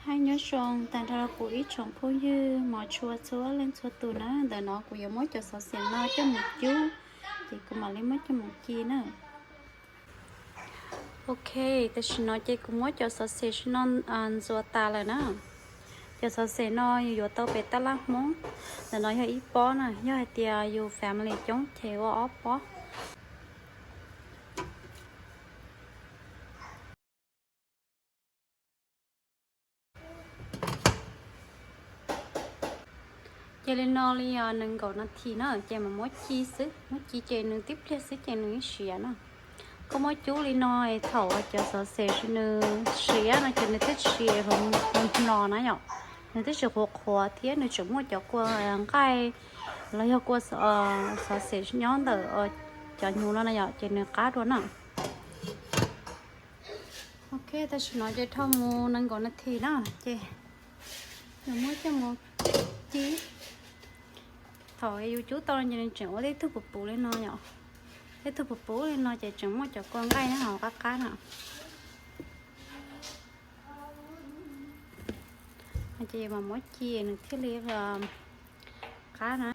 Hais nyob zoo tag nrho rau kuv ib tsoom phooj ywg mos tshua txhua leej txhua tus na, ntawm no kuv yuav muab cov xov xwm no coj mus cub, ces kuv mam li muab coj mus ci na. Ok, tam sim no ces kuv muab cov xov xwm no ntxuav tas lawm na. Cov xov xwm no yus yuav tau pem tab laj Hmoob. Ntawm no yog ib pob na, yog hais tias yus family coob ces ua ob pob. Ces li no li nees nkaum nas this na, ces mas muab ci xwb, muab ci ces nws tib pliag xwb ces nws yeej siav na. Koj muab cub li no, thaum cov xov xwm nws siav no ces nws twb tsis hloov hlo na yom, nws twb tsis qhuav qhuav thiab nws tseem muaj cov kua nqaij los yog kua xov xwm nyob ntawm cov hnyuv no na yom, ces nws qab dua na. Ok, tam sim no ces dhau mus nees nkaum nas this na, ces yus muab coj mus ci. Thaum yus cub tau no ces nws tseem ua tej tug puv puv li no yom. Tej tug puv puv li no ces tseem muaj cov kua nqaij nyob hauv qab qab na. Ces yus mam muab ci nws thiaj li qab na.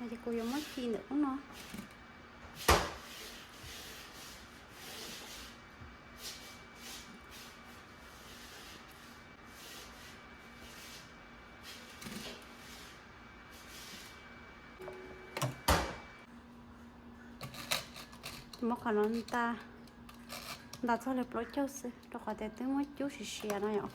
Ces kuv yuav muab ci ntawm ub no. Muab qhov no nta, nta txog li plaub caug xwb rau qhov tias twb muab cub siav siav no yom.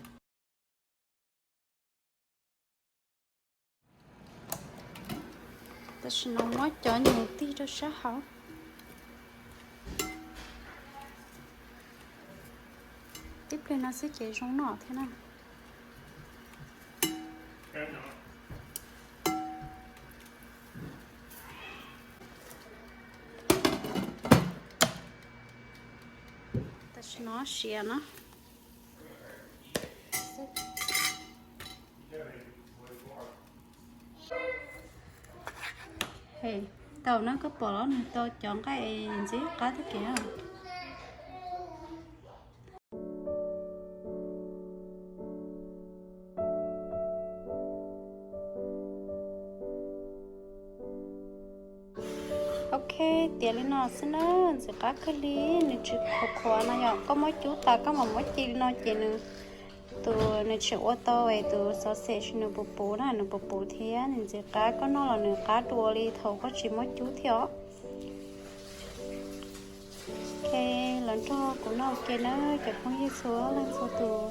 Tam sim no muab cov hnyuv tig rau sab hauv. Tib pliag no xwb ces zoo noj thiab na. Tam sim no siav no. Tau na, koj pom los nws tau cov nqaij ntxim qab thiab kev. Ok, tiav li no xwb na, ntxim qab kawg li, nws tsis qhuav qhuav no yom. Koj muab cub tas koj mam muab ci li no ces nws, tus nws tseem ua tau es tus xov xwm nws puv puv na, nws puv puv thiab nws ntxim qab, koj noj los nws qab dua li thaum koj tsis muab cub thiab os. Ok, los nrog kuv noj ua ke na cov phooj ywg txhua leej txhua tus,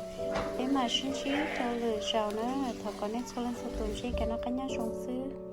peb mam sib ntsib rau lwm zaus na, thov kom nej txhua leej txhua tus ntsib kev noj qab nyob zoo xwb.